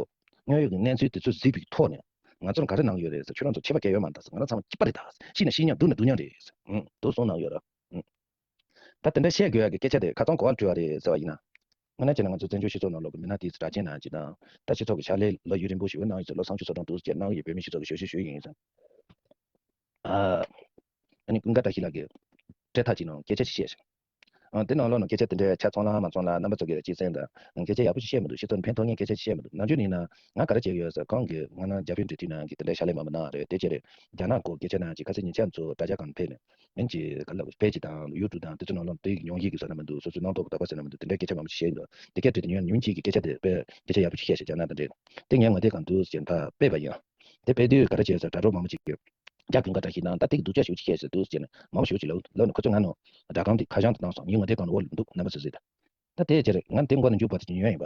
དངོས་ཡོད་ཀྱི་གནས་ཚུལ་དེ་ཚོ་གཟིགས་པའི་ཐོག་ནས་ང་ཚོར་ག་རེ་གནང་གི་ཡོད་རེད་ཟེར། ཁྱོད་རང་ཚོ་ཁྱད་པར་གང་ཡང་ཡོད་མ་རེད་ད་ཟེར། ང་རང་ཚང་མ་གཅིག་པ་རེད་ད་ཟེར། ཤི་ན་ཤི་མྱོང་སྡུག་ན་སྡུག་མྱོང་རེད་ཟེར། ཨང་། དེ་གསུངས་གནང་ཡོད་རེད། ཨང་། ད་དེ་འདྲ་བཤད་དགོས་ཡག་གི་སྐད་ཆ་དེ་ཁ་སང་གོ་བ་འཁྲུལ་བ་རེད་ཟེར་བ་ཡིན་ན། དངོས་གནས་བྱས་ན་ང་ཚོ་བཙན་བྱོལ་སྤྱི་ཚོགས་ནང་ལོགས་ཀྱི་མི་སྣ་དེ་ཚོ་གྲགས་ཅན་ནང་ཅིག་དང་། ད་སྤྱི་ཚོགས་ཀྱི་ཕྱག་ལས་ལོ་ཡུན་རིང་པོ་ཞིག་གནང་ཡོད་ཟེར། ལོ་སུམ་ཅུ་སོ་གྲངས་འདུག་ཟེར་གནང་ཡོད། བོད་མི་སྤྱི་ཚོགས་ཀྱི་ཞབས་ཞུ་ཞུས་ཡིན་ཟེར། ཨ། ཨ་ནི་ཀུན་དགའ་བཀྲ་ཤིས་ལགས་ཀྱིས་སྤྲད་ཐག་ཅིག་ནང་སྐད་ཆ་ཅིག་བཤད་ཤག་ཨ། དེ་ནང་ལོགས་ནང་སྐད་ཆ་དེ་འདྲའི་ཆ་ཚང་ལ་མ་ཚང་ལ་རྣམ་པ་ཚོ་གིས་གཅིག་གསན་དང་། སྐད་ཆ་ཡག་པོ་ཞིག་བཤད་མི་འདུག་སྤྱི་ཚོགས་ནང་ཕན་ཐོགས་མཁན་སྐད་ཆ་ཞིག་བཤད་མི་འདུག་ནམ་རྒྱུན་ཡིན་ན་ང་ག་རེ་བྱེད་ཀྱི་ཡོད་ཟེར། ཁོང་གིས་ང་རང་རྒྱ་བོད་འབྲེལ་མཐུད་ནང་གི་དེ་འདྲའི་ཕྱག་ལས་མང་པོ་གནང་རེད། དེ་བྱས་རེད། རྒྱ་ནག་སྐོར་སྐད་ཆ་ནང་གི་ཁ་སང་ཉིན་ཆ་ཚོ་དྲ་རྒྱ་སྒང་ཕེབས་ནས་ཨེན་ཅི་ག་ལ་ཕེ་ཇི་དང་ཡུ་ཊུབ་དང་དེ་ཚོ་ནང་ལོགས་དེ་ཉོན་ཡིད་ཀྱི་བཟོ་ན་མི་འདུག་སོ་སོའི་སྣང་དོགས་ཀྱི་དོགས་པ་ཟེར་ན་མི་འདུག་དེ་འདྲའི་སྐད་ཆ་མང་པོ་ཞིག་བཤད་ཡོད། དེ་སྐད་དྲིས་ཏེ་ཉོན་ཉུང་གཅིག་གིས་སྐད་ཆ་དེ་དཔེ་སྐད་ཆ་ཡག་པོ་ཞིག་བཤད་ཤག་རྒྱ་ནག་དང་འབྲེལ། དེ་ངས་ངོ་དེབ་སྒང་དུ་ཟེར་ཕར་སྤེལ་བ་ཡིན། དེ་སྤེལ་དུས་ག་རེ་བྱས་ཟེར། དྲ་གྲོགས་མང་པོ་ཅིག་གིས་རྒྱ་ཀུན་དགའ་བཀྲ་ཤིས་དང་ད་ལྟའི་སྡུག་ཅག་ཞེ་པོ་ཅིག་བཤད་ཟེར་འདུག་ཟེར་ནས་མང་པོ་ཞེ་པོ་ཅིག་ལབ་ལབ་ནས་ཁོ་ཚོས་ང་ནང་སྒྲ་སྒམ་དེ་ཁ་བྱང་དུ་བཏང་སོང་། ངའི་ངོ་དེབ་སྒང་ལ་འོ་འདུག་རྣམ་པ་ཚོས་གཟིགས་དང་། ད་དེའི་ཕྱིར་ང་དེ་མགོ་ནས་མཇུག་བར་དུ་ཅིག་ཉོན་ཡིན་པ།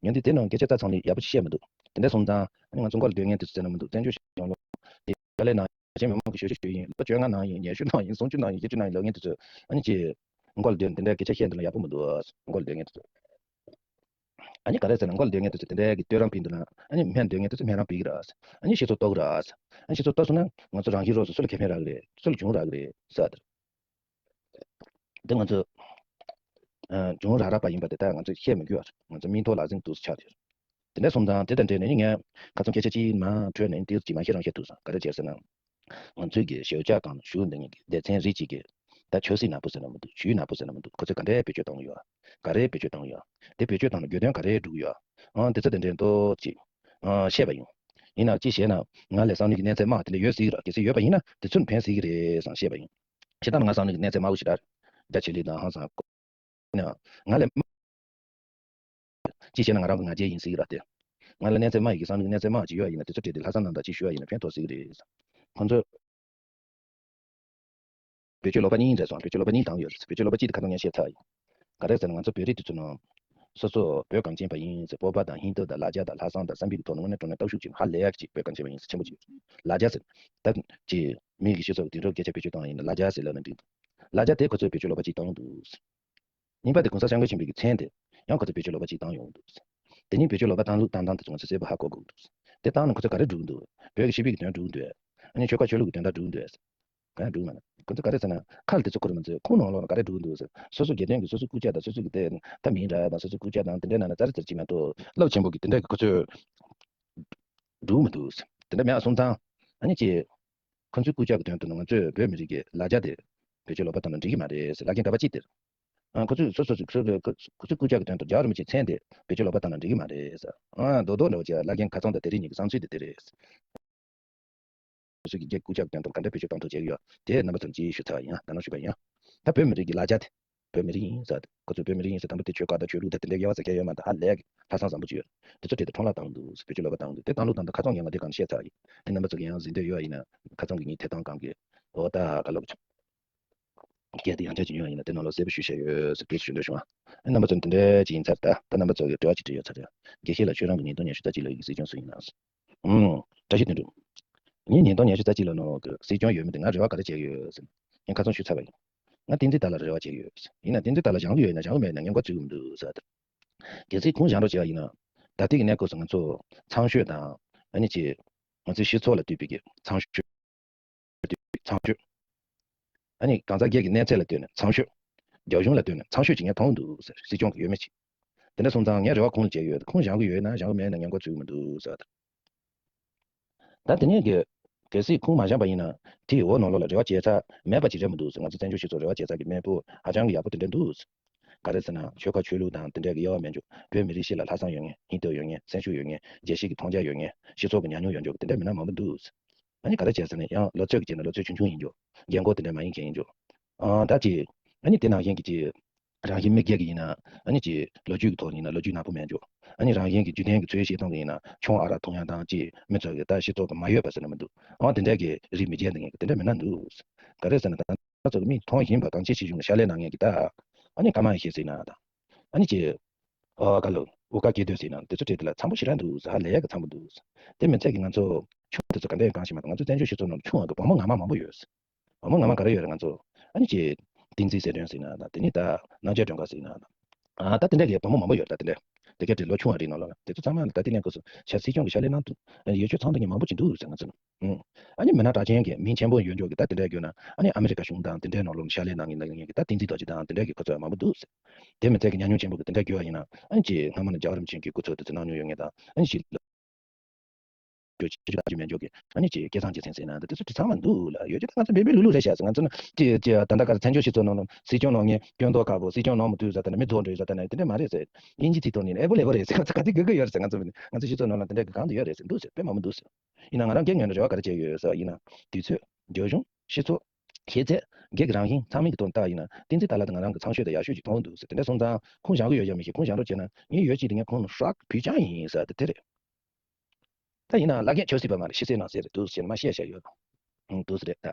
ཉོན་དུས་དེ་ནང་སྐད་ཆ་རྩ་ཚང་ནས་ཡག་པོ་ཅིག་བཤད་མི་འདུག་དེ་འདྲ་སོང་ཙང་ཨ་ནི་ང་ཚོ་མགོ་ལ་སྡོད་མཁན་དེ་ཚོ་ཟེར་ན་མི་འདུག་བཙན་བྱོལ་གཞུང་ལ་དེ་དཀའ་ལས་གནང་། བྱས་མི་མང་གི་ཞབས་ཞུ་ཞུས་ཡིན། ལོ་བཅོ་ལྔ་གནང་ཡིན། ཉི་ཤུ་གནང་ཡིན། སུམ་ཅུ་གནང་ཡིན། བཞི་བཅུ་གནང་ཡིན་ལབ་མཁན་དེ་ཚོས་ཨ་ནི་ཅིག་མགོ་ལ་སྡོད་ནས་དེ་འདྲའི་སྐད་ཆ་བཤད་འདུག་ན་ཡག་པོ་མི་འདུག་མགོ་ལ་སྡོད་མཁན་དེ་ཚོ། ཨ་ནི་ག་རེ་ཟེར་ན་མགོ་ལ་སྡོད་མཁན་དེ་ཚོ་དེ་འདྲའི་གི་བསྟོད་རང་ཕུལ་འདུག་ན། ཨ་ནི་སྨད་སྡོད་མཁན་དེ་ཚོ་སྨད་རང་ཕུལ་གི་རེད། ཨ་ནི་སྤྱི་ཚོགས་གཏོར་གི་རེད། ཨ་ནི་སྤྱི་ཚོགས་གཏོར་སོང་ན་ང་ཚོ་རང་བཞིན་རོགས་སུ་སུ་ལ་ཁེ་ཕན་རག་གི་རེད། སུ་ལ་གྱོང་རག་གི་རེད་ཟེར་བ་དེ། དེ་ང་ཚོ་ཨ་གྱོང་རག་རག་པ་ཡིན་པ་དེ་ད་ང་ཚོས་བཤད་མི་དགོས་པ་རེད། ང་ཚོ་མིག་ཐོག་ལག་ཟིན་དུ་ཆགས་ཡོད། དེ་འདྲ་སོང་ཙང་དེ་དང་འབྲེལ་ནས་ངས་ཁ་སང་སྐད་ཆ་གཅིག་མར་འཕྲོས་ནས་ཏོག་ཙམ་མ་བཤད་རང་བཤད་ཐུབ་སོང་། ག་རེ་བྱས་ཟེར་ན། ང་ཚོའི་གི་ཞབས་བཅགས་སྒང་བཞུགས་འདི་གཉིས་ཀྱི་སྡེ་ཚན་རིགས་གཅིག་གིས་ད་ཆབ་སྲིད་ནག་པོ་ཟེར་ན་མི་འདུག་ཆོས་ནག་པོ་ཟེར་ན་མི་འདུག་ཁོ་ཚོས་ག་འདྲའི་བེད་སྤྱོད་བཏང་གི་ཡོད། ག་རེ་བེད་སྤྱོད་བཏང་གི་ཡོད། དེ་བེད་སྤྱོད་བཏང་ན་རྒྱུ་དོན་ག་རེ་འགྲུབ་ཀྱི་ཡོད། ཨང་། དེ་ཚོ་དེ་འདྲའི་ཏོག་ཙམ་ཨང་བཤད་པ་ཡིན། ཡིན་ན་ཅི་བྱས་ན་ང་ལས་བསམ་བློའི་གི་གནས་ཚད་དམའ་དེ་འདྲ་ཡོད་སྲིད་ཀྱི་རེད། གལ་སྲིད་ཡོད་པ་ཡིན་ན་དེ་ཚོ་ནི་ཕན་སྲིད་ཀྱི་རེད་བསམ་བཤད་པ་ཡིན། བྱས་ཙང་ང་བསམ་བློའི་གི་གནས་ཚད་དམའ་བོ་ཞིག་རེད། རྒྱ་ཆེ་ལི་དང་ཧང་སང་ཡིན་ན་ང་ལས་དམའ། ཅི་བྱས་ན་ང་རང་གི་ང་རྒྱལ་ཡིན་སྲིད་ཀྱི་རེད་དེ། ང་ལ་གནས་ཚད་དམའ་ཡི་གི་བསམ་བློའི་གནས་ཚད་དམའ་ཅིག་ཡོད་ཡིན་ན་དེ་ཚོ་བྲིས་ཏེ་ལྷག་བསམ་རྣམ་དག་ཅིག་ཞུ་བ་ཡིན་ན་ཕན་ཐོགས་སྲིད་ཀྱི་རེད། ཁོང་ཚོས་བེད་སྤྱོད་ལོག་པ་གཉིས་རེད་སོང་། བེད་སྤྱོད་ལོག་པ་གཉིས་བཏང་ཡོད་རེད། བེད་སྤྱོད་ལོག་པ་གཅིག་དེ་ཁ་སང་ངས་བཤད་ཚར་ཡིན། ག་རེ་ཟེར་ན་ང་ཚོ་བོད་རིགས་དེ་ཚོ་ནང་སོ་སོ་བོད་གངས་ཅན་པ་ཡིན་ཟེར་སྤོབས་པ་དང་སྙིང་སྟོབས་དང་ལ་རྒྱ་དང་ལྷག་བསམ་དང་བསམ་པའི་གི་ཐོག་ནས་དངོས་གནས་དྲང་གནས་སྟོབས་ཤུགས་ཅིག་ཧ་ལས་ཡག་ཅིག་བོད་གངས་ཅན་པ་ཡིན་ཟེར་ཆེན་པོ་ཅིག་ཡོད་རེད། ལ་རྒྱ་ཟེར། ད་ཅིག་མི་གི་སྤྱི་ཚོགས་ཀྱི་དེང་རབས་སྐད་ཆ་བེད་སྤྱོད་བཏང་བ་ཡིན་ན་ལ་རྒྱ་ཟེར་ལབ་ན་འགྲིག་འདུག་ལ་རྒྱ་དེ་ཁོ་ཚོས་བེད་སྤྱོད་ལོག་པ་གཅིག་བཏང་འདུག་གཉིས་པ་དེ་གོང་ས་སྐྱབས་མགོན་ཆེན་པོའི་གི་མཚན་དེ་ཡང་ཁོ་ཚོས་བེད་སྤྱོད་ལོག་པ་གཅིག་བཏང་ཡོང་གི་འདུག་དེ་གཉིས་བེད་སྤྱོད་ལོག་པ་བཏང་ལུགས་བཏང་སྟངས་དེ་ཚོ་ང་ཚོས་གསལ་པོ་ཧ་གོ་དགོས་ཀྱི་འདུག་དེ་བཏང་ན་ཁོ་ཚོས་ག་རེ་སྒྲུབ་ཀྱི་འདུག་བོད་ཀྱི་སྤྱི་པའི་གི་དོན་སྒྲུབ་ཀྱི་འདུག་ཨ་ནི་ཆོལ་ཁ་ཆོས་ལུགས་ཀྱི་དོན་དག་སྒྲུབ་ཀྱི་འདུག་གང་ཡང་སྒྲུབ་མ་ན། ཁོ་ཚོས་ག་རེ་ཟེར་ན་ཁ་ལ་དེ་ཚོ་ཁུར་མ་ཚོས་ཁོང་ནང་ལོགས་ལ་ག་རེ་སྒྲུབ་ཀྱི་འདུག་ཟེར། སོ་སོ་སྒེར་དོན་གྱི་སོ་སོའི་སྐུ་ཕྱྭ་དང་སོ་སོ་གི་དེ་ད་མིང་འདྲ་དང་སོ་སོའི་སྐུ་ཕྱྭ་དང་དེ་འདྲའི་ནང་ན་ཙ་རི་ཙ་རི་ཅིག་མ་གཏོགས་རླབས་ཆེན་པོ་གི་དེ་འདྲ་གི་ཁོ་ཚོས་སྒྲུབ་མི་འདུག་དེ་འདྲ་མེད་སོང་ཙང་ཨ་ནི་ཅིག་ཁོ་ཚོའི་སྐུ་ཕྱྭ་གི་དོན་དུ་ང་ཚོས་བོད་མི་རིགས་ཀྱི་ལ་རྒྱ་དེ་བེད་སྤྱོད་ལོག་པ་བཏང་ན་འགྲིག་གི་མ་རེད་ཟེར་ལབ་མཁན་འདྲ་པོ་ཅིག་དེ་རེད། ཨ། ཁོ་ཚོས་སོ་སོ་སོ་སོ་ཁོ་ཚོའི་སྐུ་ཕྱྭ་གི་དོན་དུ་རྒྱལ་བ་རིན་པོ་ཆེའི་མཚན་དེ་བེད་སྤྱོད་ལོག་པ་བཏང་ན་འགྲིག་གི་མ་རེད་ཟེར། ཨ། རྡོག་རྡོག་འདྲ་བོ་ཅིག་ལབ་མཁན་ཁ་སང་དང་དེ་རིང་གཉིས་ཀྱི་བསམ་ཚུལ་དེ་དེ་རེད། སོ་སོ་གི་རྒྱལ་སྐུ་ཕྱྭ་གི་དོན་དུ་ག་འདྲ་བེད་སྤྱོད་བཏང་ཐུབ་བྱེད་ཀྱི་ཡོད་དེ་རྣམ་པ་ཚོར་ཅིག་ཞུས་ཚར་ཡིན། ད་ནང་ཞུས་པ་ཡིན། ད་བོད་མི་རིགས་ཀྱི་ལ་རྒྱ་དེ། བོད་མི་རིགས་ཡིན་ཟེར་ཏེ། ཁོ་ཚོས་བོད་མི་རིགས་ཡིན་ཟེར་དང་པོ་དེ་ཆོལ་ཁ་དང་ཆོས་ལུགས་དང་དེ་འདྲ་དབྱེ་བ་ཟེར་མཁན་ཡོད་མ་རེད། ཧ་ལས་ཀྱི་ལྷག་བསམ་བཟང་པོ་ཅིག་ཡོད། དེ་ཚོ་བྲིས་ཏེ་འཕྲོ་བརླག་བཏང་འདུག་བེད་སྤྱོད་ལོག་པ་བཏང་འདུག་དེ་བཏང་ལུགས་དང་དུ་ཁ་སང་ངས་ང་དེ་གང་བཤད་ཚར་ཡིན། ཨ་ནི་རྣམ་པ་ཚོ་གིས་ཡང་གཟིགས་འདོད་ཡོད་ཡིན་ན་ཁ་སང་གི་ངའི་དེབ་ཐེར་སྒང་གི་འོ་ད་ག་ལབ་ཀྱི་སྐད་དེ་ཡང་བསྐྱར་ཅིག་ཉན་ཡ་ཡིན་ན་དེ་ནང་ལོགས་གསལ་པོ་ཞུས་བཞག་ཡོད་ཟེར་དེ་ཞུ་འདོད་བྱུང་ཨ། ཨ་ནི་རྣམ་པ་ཚོ་འདི་འདྲ་ཅིག་ཡིན་ཚར། ད་ད་རྣམ་པ་ཚོ་གིས་དྲི་བ་ཅིག་དྲིས་ཡོད་ཚར་ཡ། དགེ་བཤེས་ལགས་ཁྱོད་རང་གི་ཉིས་སྟོང་ཉི་ཤུ་རྩ་གཅིག་ལོའི་གི་སྲིད་སྐྱོང་སུ་ཡིན་ནམ། ཨུམ། བཀྲ་ཤིས་དོན་གྲུབ། ངས་ཉིས་སྟོང་ཉི་ཤུ་རྩ་གཅིག་ལོ་ནང་གི་སྲིད་སྐྱོང་ཡོད་མེད་དེ་ང་རེ་བ་ག་རེ་བྱས་ཡོད་ཟེར། ངས་ཁ་སང་ཞུས་ཚར་བ་ཡིན། ང་བསྟན་འཛིན་ལགས་ལ་རེ་བ་བྱས་ཡོད། ཡིན་ན་བསྟན་འཛིན་ལགས་ལ་སྦྱང་གི་ཡོད་ན་སྦྱང་གི་མེད་ན་ངས་མགོ་ཚོད་ཀྱི་མི་འདུག་ཟེར། གལ་སྲིད་ཁོང་སྦྱང་རོགས་བྱས་པ་ཡིན་ན། ད་ལྟའི་གནས་སྐབས་སུ་ང་ཚོ་ཚང་ཤོས་དང་ཨ་ནི་ཅིག་ང་ཚོའི་སྤྱི་ཚོགས་ལ་ལྟོས་པའི་གི་ཚང་ཤོས། ཚང་ཤོས། ཨ་ནི་གང་ཟག་སྒེར་གྱི་གནས་ཚད་ལ་ལྟོས་ནས་ཚང་ཤོས། རྒྱ་གཞུང་ལ་ལྟོས་ནས་མཚང་ཤོད་ཅིག་ངས་མཐོང་འདུག་ཟེར། སྲིད་སྐྱོང་གི་ཡོད་མེད་ཅིག་དེ་འདྲ་སོང་ཙང་ངས་རེ་བ་ཁོང་ལ་བྱས་ཡོད། ཁོང་བཞེངས་གི་ཡོད་ན་བཞེངས་གི་མེད་ན་ཉེན་ཁ་ཚུད་ཀྱི་མི་འདུག་ཟེར། ད་དེ་ནས་གི་གལ་སྲིད་ཁོང་མ་བཞེངས་པ་ཡིན་ན་དེ་ཡི་འོག་ནང་ལོགས་ལ་རེ་བ་བྱེད་ས་མེད་པ་ཅིག་རེད་མི་འདུག་ཟེར། ང་ཚོ་བཙན་བྱོལ་སྤྱི་ཚོགས་རེ་བ་བྱེད་ས་གི་མེས་པོ་ཧ་ཅང་གི་ཡག་པོ་དེ་འདྲ་འདུག་ཟེར། ག་རེ་ཟེར་ན་ཆོལ་ཁ་ཆོས་ལུགས་དང་དེ་འདྲ་གི་དབྱེ་བ་མེད་འཇོག་བོད་མི་རིགས་སྤྱི་ལ་ལྷག་བསམ་ཡོད་མཁན་སྙིང་སྟོབས་ཡོད་མཁན་སེམས་ཤུགས་ཡོད་མཁན་རྒྱལ་སྤྱི་གི་མཐོང་རྒྱ་ཡོད་མཁན་སྤྱི་ཚོགས་ཀྱི་ཉམས་མྱོང་ཡོད་འཇོག་གི་དེ་འདྲ་མི་སྣ་མང་པོ་འདུག་ཟེར། ཨ་ནི་ག་རེ་བྱས་ཟེར་ན་ཡང་ལོ་ཚོད་ཀྱི་རྗེས་ན་ལོ་ཚོད་ཆུང་ཆུང་ཡིན་འཇོག་རྒན་གོག་དེ་འདྲ་མ་ཡིན་མཁན་ཡིན་འཇོག་ཨ་ད་ཅི། ཨ་ནི་དེ་ནང་བཞིན་གྱི་ཅི། རང་བཞིན་མི་སྒེར་གྱི་ཡིན་ན། ཨ་ནི་ཅི། ལོ་རྒྱུས་ཀྱི་ཐོག་ཡིན་ན་ལོ་རྒྱུས་ནག་པོ་མེད་འཇོག་ཨ་ནི་རང་བཞིན་གྱི་རྒྱུ་ལྡན་གྱི་འཚོ་བའི་བྱེད་སྟངས་ཀྱི་ཡིན་ན་ཆུང་ཨ་རག་འཐུང་ཡ་དང་ཅི། མི་ཚོ་གི་ད་སྤྱི་ཚོགས་ཀྱི་མ་ཡོད་པ་ཟེར་ན་མི་འདུག་ཨ་དེ་འདྲ་གི་རིགས་མི་སྒེར་འདི་ངས་དེ་འདྲ་མི་སྣ་འདུག་ག་རེ་ཟེར་ན་ད་ང་ཚོ་གི་མིས་མཐོང་བཞིན་པ་དང་ཅི་ཞིག་བྱུང་ན་ཕྱག་ལས་གནང་མཁན་གྱི་ད། ཨ་ནི་ཀརྨ་ཡེ་ཤེས་ཟེར་ན་ད། ཨ་ནི་ཅི། ཨ་ག་ལོ། དབུ་དཀར་དགེ་ལྡན་ཟེར་ན་དེ་ཚོ་གྲས་དེ་ལ་འཚམ་པོ་ཞེ་དྲག་འདུག་ཧ་ལས་ཡག་གི་འཚམ་པོ་འདུག་དེ་མི་ཚད་ཀྱི་ང་ཚོ་ཆུང་དེ་ཚོ་ག་འདྲ་ཡིན་གང་ཤེས་མ་གཏོགས་ང་ཚོ་བཙན་བྱོལ་སྤྱི་ཚོགས་ནང་ལ་ཆུང་བ་གི་བུ་མོ་ངར་མ་མང་པོ་ཡོད། བུ་མོ་ངར་མ་ག་རེ་ཡོད་རེད་ང་ཚོ། ཨ་ནི་ཅི། བསྟན་འཛིན་ཟེར་མཁན་ཟེར་ན་ད་དེ་ནི་ད་རྣམ་རྒྱལ་སྒྲོལ་དཀར་ཟེར་ན་ད། ཨ་ད་དེ་འདྲ་གི་བུ་མོ་མང་པོ་ཡོད་རེད་ད་དེ་འདྲ། དེ་ག་དེ་ལོ་ཆུང་བ་རེད་ནང་ལོགས་ལ་དེ་ཚོ་ཚང་མ་ལ་ད་དེ་ནས་ཁོ་ཚོ་ཤ་སྲིད་སྐྱོང་གི་ཕྱག་ལས་གནང་ཐུབ་ཡོད་ཆོག་ཚང་མ་གི་མང་པོ་ཅིག་འདུག་ཟེར་ང་ཚོ་ལ། ཨུ། ཨ་ནི་མི་སྣ་གྲགས་ཅན་གྱི་མིང་ཆེན་པོ་ཡོད་འཇོག་གི་ད་དེ་འདྲ་གྱུར་ན་ཨ་ནི་ཨ་མི་རི་ཀ་གཞུང་དང་དེ་འདྲའི་ནང་ལོགས་ལ་ཕྱག་ལས་གནང་གི་གནང་གི་ད་བསྟན་འཛིན་རྡོ་རྗེ་དང་དེ་འདྲ་གི་ཁོ་ཚོ་མང་པོ་འདུག་ཟེར། དེ་མི་ཚད་ཀྱི་ཉམས་མྱོང་ཆེན་པོ་གི་དེ་འདྲ་གྱུར་བ་ཡིན་ན་ཨ་ནི་ཅི་སྔ་མོ་ནས་རྒྱལ་བ་རིན་པོ་ཆེ་གི་སྐུ་ཚབ་དེ་ཚོ་གནང་མྱོང་ཡོད་མཁན་དང་ཨ་ནི་ཅི། རྒྱུ་ཆེ་ཆུང་ལྟ་རྒྱུ་མེད་འཇོག་གི་ཨ་ནི་ཅི་སྐལ་བཟང་རྗེ་བཙུན་ཟེར་ན་འདི་ཚོ་དེ་ཚང་མ་འདུག་ལ་ཡོད་ཀྱི་ད་ང་ཚོ་བེ་བེ་ལུ་ལུ་རེད་ཤག་ང་ཚོ་ནི་ཅི་ཅི་ད་ལྟ་ག་ཚོད་བཙན་བྱོལ་སྤྱི་ཚོགས་ནང་ལ་སྲིད་སྐྱོང་གནང་མཁན་སྐྱོན་འདོགས་དཀར་པོ་སྲིད་སྐྱོང་གནང་མ་ཐུབ་ཟེར་ད་ནི་མི་རྫོགས་འགྲོ་ཡོད་ཟེར་ད་ནི་དེ་འདྲ་མ་རེད་ཟེར། དབྱིན་ཇི་ཚིག་ཐོག་ནས་ཨེ་བོ་ལེ་བོ་རེད་ཟེར་ང་ཚོ་ག་དུས་དགོས་དགོས་ཡོད་རེད་ཟེར་ང་ཚོ་ང་ཚོ་སྤྱི་ཚོགས་ནང་ལ་དེ་འདྲ་གི་གང་དུ་ཡོད་རེད་ཟེར་འདུག་ཟེར་དཔེ་མང་པོ་འདུག་ཟེར། ཡིན་ན་ང་རང་སྐད་ངོས་ནས་རེ་བ་ག་རེ་བྱས་ཡོད་ཟེར་ཡིན་ན་དུས་ཚོད་རྒྱལ་གཞུང་སྤྱི་ཚོགས་ཤེས་ཚད་སྒེར་གྱི་རང་བཞིན་ཚང་མའི་གི་ཐོག་ནས་བལྟ་ཡིན་ན་བསྟན་འཛིན་ཏཱ་ལ་དང་ང་རང་གི་ཚང་ཤོས་དང་ཡག་ཤོས་ཅིག་མཐོང་འདུག་ཟེར་དེ་འདྲ་སོང་ཙང་ཁོང་བཞེངས་གི་ཡོད་ཡ་མི་ཤེས་ཁོང་བཞེངས་རོགས་བྱས་ན་ངས་ཡོད་ཅིག་དེ་ངས་ཁོང་ལ་ཧྲག་བུད་ཀྱང་ཡིན་ཟེར་དེ་དེ་རེད། ད་ཡིན་ནའང་བླ་རྒན་ཆོས་སྲིད་པ་མ་རེད་ཤི་གསོན་ནང་གསལ་རེད་འདུག་ཟེར་ནས་མ་བཤད་བཤད་ཡོད། ཨང་འདུག་ཟེར་རེད་ད།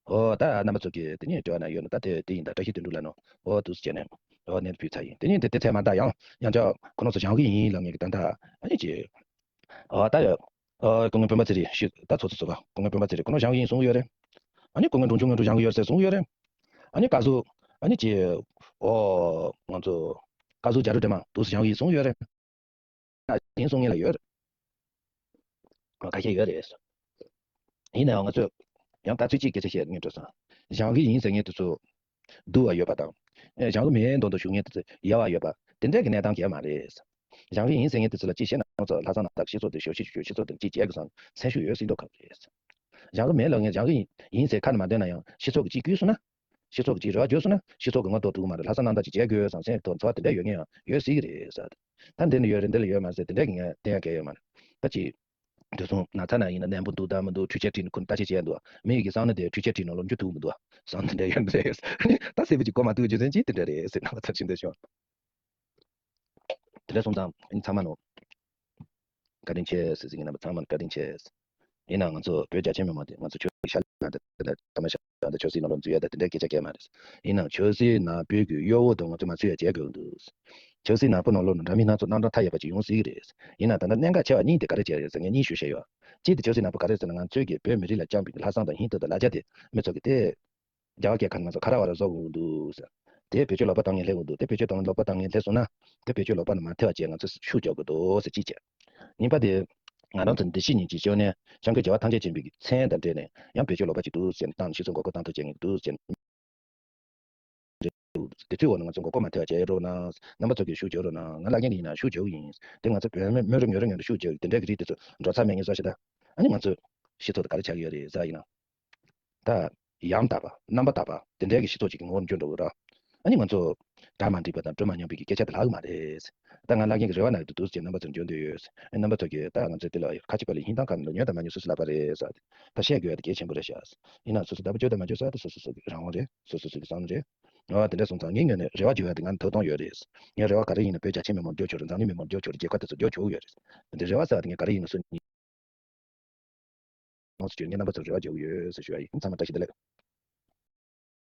ཨོ་ད་རྣམ་པ་ཚོ་གིས་དེ་ནས་དྲི་བ་ན་ཡོད་ན་ད་དེ་དེ་ཡིན་ད་བཀྲ་ཤིས་དོན་གྲུབ་ལ་ནོ། ཨོ་འདུག་ཟེར་བྱས་ནས་ཨོ་ནས་ཕུལ་ཚར་ཡིན་དེ་ནས་དེ་དེ་ཚད་མ་ད་ཡང་ཡང་ཅག་ཁོ་རང་ཚོ་བཞེངས་གི་ཡིན་ལབ་ངེས་ཀྱི་ད་ད་ཨ་ནི་ཅི། ཨོ་ད་ཡོད། ཨོ་སྐུ་ངོ་སྤེན་པ་ཚེ་རིང་ཞུ་ད་ཚོ་ཚོ་ཚོ་ག་སྐུ་ངོ་སྤེན་པ་ཚེ་རིང་ཁོ་རང་བཞེངས་གི་ཡིན་གསུང་གི་ཡོད་རེད། ཨ་ནི་སྐུ་ངོ་འབྲོང་ཆུང་ངོ་འབྲོང་བཞེངས་གི་ཡོད་ཟེར་གསུང་གི་ཡོད་རེད། ཨ་ནི་བཀའ་ཟུར་ཨ་ནི་ཅི། ཨོ་ང་ཚོ་བཀའ་ཟུར་རྒྱ་རི་སྒྲོལ་མ་འདུག་སེ་བཞེངས་གི་ཡིན་གསུང་གི་ཡོད་རེད། ཡིན་གསུང་མཁན་ལ་ཡོད་རེད། ཁ་ཤས་ཡོད་རེད། ཡིན་ནའང་ང་ཚོས་ཡང་ད་ཚོད་ཅིག་སྐད་ཆ་བཤད་ངེས་འགྲོ་སོང་། བཞེངས་གི་ཡིན་ཟེར་མཁན་དེ་ཚོ་སྡུག་བ་ཡོད་པ་དང་། ཨེ་བཞེངས་གི་མེད་མདོག་མདོག་ཞུ་མཁན་དེ་ཚོ་ཡ་བ་ཡོད་པ་དེ་འདྲ་གི་གནས་སྟངས་གལ་མ་རེད། བཞེངས་གི་ཡིན་ཟེར་མཁན་དེ་ཚོ་ལ་ཅིག་བཤད་ན་ང་ཚོ་ལྷག་བསམ་རྣམ་དག་སྤྱི་ཚོགས་དེ་ཞབས་ཕྱི་ཞུ་རྒྱུ་སྤྱི་ཚོགས་དེ་ཅིག་བྱེད་དགོས་བསམ་སེམས་ཤུགས་ཡོད་སྲིད་མདོག་ཁ་པོ་རེད། བཞེངས་གི་མེད་ལབ་མཁན་བཞེངས་གི་ཡིན་ཟེར་ཁ་ནས་མ་འདོན་ན་ཡང་སྤྱི་ཚོགས་ཀྱིས་ཅིག་བསྐུལ་སོང་ན། སྤྱི་ཚོགས་ཀྱི་རེ་བ་བརྗོད་སོང་ན་སྤྱི་ཚོགས་ཀྱི་ངོ་ཐོག་ཐུག་གི་མ་རེད། ལྷག་བསམ་རྣམ་དག་ཅིག་བྱེད་དགོས་བསམ་སེམས་ཐོག་འཚོ་བ་དེ་འདྲ་ཡོད་མཁན་ཡང་ཡོད་སྲིད་ཀྱི་རེད་ཟེར། ད་འདི་འདྲ་ཡོད་རེད་འདི་འདྲ་ཡོད་མ་རེད་ཟེར་དེ་འདྲ་གི་ངས་བསྟན་ཡ་གལ་ཡོད་མ་རེད། ད་ཅི། དུས་སོང་ན་ཚ་ན་ཡིན་ན་ནད་འབུ་འདུག་དང་མི་འདུག་འཕྲུལ་ཆས་བྲིས་ནས་ཁོ་ལྟ་ཞིབ་བྱས་འདུག་མི་ཡི་གི་བསམ་ན་དེ་འཕྲུལ་ཆས་བྲིས་ནང་ལོགས་འཇུ་ཐུབ་མི་འདུག་བསམ་དེ་འདྲ་ཡོད་འདྲ་ཡོད། ད་སེ་བུ་ཅིག་གོ་མ་ཐུབ་རྒྱུ་མཚན་ཅི་དེ་འདྲ་རེད་ཟེར་ན་ཚར་ཞིག་འདྲ་བྱུང་། དེ་འདྲ་སོང་ཙང་ཨིན་ཚང་མ་ནོ། བཀའ་དྲིན་ཆེ་ཟེར་ཟིན་གྱི་རྣམ་པ་ཚང་མར་བཀའ་དྲིན་ཆེ། ཡིན་ནའང་ང་ཚོ་བོད་རྒྱ་ཆེ་མི་མང་དེ་ང་ཚོ་ཆོས་ཀྱི་ཤ་ལ་ད་ད་ད་མ་ཤ་ད་ཆོས་སྲིད་ནང་ལོགས་འཛུལ་ཡ་ད་དེ་འདྲའི་སྐད་ཆ་སྐད་མ་རེད། ཡིན་ནའང་ཆོས་སྲིད་ནང་བོད་ཀྱི་གཡོ་བོ་དང་ང་ཚོ་མ་ཚུད་ཡ་བྱེད་དགོས་འདུག་ཆོས་སྲིད་ནང་པོ་ནང་ལོགས་ནང་འདྲ་མི་སྣ་ཚོ་རྣམ་གྲངས་མཐའ་ཡས་པ་ཅིག་ཡོང་སྲིད་ཀྱི་རེད། ཡིན་ནའང་ད་ལྟ་གནད་འགག་ཆེ་བ་གཉིས་དེ་ག་རེ་བྱས་རེད་ཟེར་ངས་གཉིས་ཞུ་བཤད་ཡོད། གཅིག་དེ་ཆོས་སྲིད་ནང་པོ་ག་རེ་ཟེར་ན་ང་ཚོས་ཀྱི་བོད་མི་རིགས་ལ་བཅངས་པའི་ལྷག་བསམ་དང་སྙིང་སྟོབས་དང་ལ་རྒྱ་དེ་མི་ཚོ་གི་དེ། རྒྱ་གར་སྐད་ཁ་ནས་ང་ཚོ་ཁ་ར་བ་ར་བཟོ་དགོས་འདུག་ཟེར། དེ་བེད་སྤྱོད་ལོག་པ་བཏང་མཁན་སླེབས་དགོས་འདུག་དེ་བེད་སྤྱོད་བཏང་ལོག་པ་བཏང་མཁན་སླེབས་སོང་ན། དེ་བེད་སྤྱོད་ལོག་པ་ནང་མ་ཐེ་བ་བྱས་ང་ཚོ་ཤུགས་རྒྱག་དགོས་འདུག་ཟེར་གཅིག་བྱས། གཉིས་པ་དེ། ང་རང་ཚོ་འདི་ཕྱི་ཉིན་གྱི་ཤོ་ནས་བྱང་ཁུལ་རྒྱལ་བ་ཐམས་ཅད་མཁྱེན་པའི་མཚན་དང་འབྲེལ་ནས་ཡང་བེད་སྤྱོད་ལོག་པ་ཅིག་འདུག་ཟེར་ནས་བཏང་ནས་ཤི་གསོན་མགོ་སྐོར་བཏང་ཐུབ་བྱེད་ངེས་འདུག་ཟེར་ནས། དེ་ཚོའི་འོག་ནས་ང་ཚོ་མགོ་སྐོར་མ་ཐེ་བ་བྱེད་རོགས་གནང་། རྣམ་པ་ཚོ་གིས་ཤུགས་རྒྱག་རོགས་གནང་། ང་བླ་རྒན་གྱི་ཡིན་ན་ཤུགས་རྒྱག་གི་ཡིན། དེ་ང་ཚོ་བོད་མི་མི་རེ་ངོ་རེ་ངོ་རེ་ཤུགས་རྒྱག་གི་དེ་འདྲ་གི་རིགས་དེ་ཚོ་འགྲོ་ཚར་མེད་ངེས་བཟོ་ཞེ་ད། ཨ་ནི་ང་ཚོ་སྤྱི་ཚོགས་དེ་ག་རེ་ཆགས་ཀྱི་ཡོད་རེད་ཟེར་ཡིན་ན། ད། ཡང་དག་པ་རྣམ་པ་དག་པ་དེ་འདྲའི་གི་སྤྱི་ཚོགས་ཅིག་གི་ངོ་བོར་འགྱུར་འགྲོ་གི་ར། ཨ་ནི་ང་ཚོ་གྲ་མ་འགྲིག་པ་དང་གྲུ་མ་སྙོམས་པའི་གི་སྐད་ཆ་དེ་ལྷག་གི་མ་རེད། ད་ང་བླ་རྒན་གྱི་རེ་བ་ན་འདུག་འདུག་ཅེས་རྣམ་པ་ཚོར་འཇོན་འདོད་ཡོད། ཨ་རྣམ་པ་ཚོ་གིས་ད་ང་ཚོའི་དེ་ལ་ཁ་ཅིག་པ་ལས་ཧིན་ཐང་ཁ་ནས་ཉོས་དང་མ་ཉོས་སུ་སུ་ལབ་པ་རེད་ཟེར། ད་བཤད་དགོས་ཡ་དེ་གལ་ཆེན་པོ་རེད་ཤག་ཡིན་ན་སོ་སོ་ད་པ་བཅོས་དང་མ་བཅོས་ས་དེ་སོ་སོ་སོ་གི་རང་དབང་རེད། སོ་སོ་སོ་གི་བསམ་བློ་རེད། ཨ་དེ་འདྲ་སོང་ཙང་ངའི་ངོས་ནས་རེ་བ་བཅོལ་ཡ་དེ་ང་ཐོབ་ཐང་ཡོད་རེད། ངའི་རེ་བ་ག་རེ་ཡིན་ན་བོད་རྒྱ་ཆེ་མི་མང་རྒྱུགས་ཆོག་རེད། འཛམ་གླིང་མི་མང་རྒྱུགས་ཆོག་རེད། རྒྱལ་ཁབ་དེ་ཚོ་རྒྱུགས་ཆོག་ཡོད་རེད། འདི་རེ་བ་ཟེར་བ་དེ་ངས་ག་རེ་ཡིན་ན་སུ་ཡིན། ནོར་སྲིད་ཀྱི་ངས་རྣམ་པ་ཚོར་རེ་བ་བརྗོད་ཀྱི་ཡོད་ཟེར་ཞུ་ཡ་ཡིན། ཚང་མ་བཀྲ་ཤིས་བདེ་ལེགས།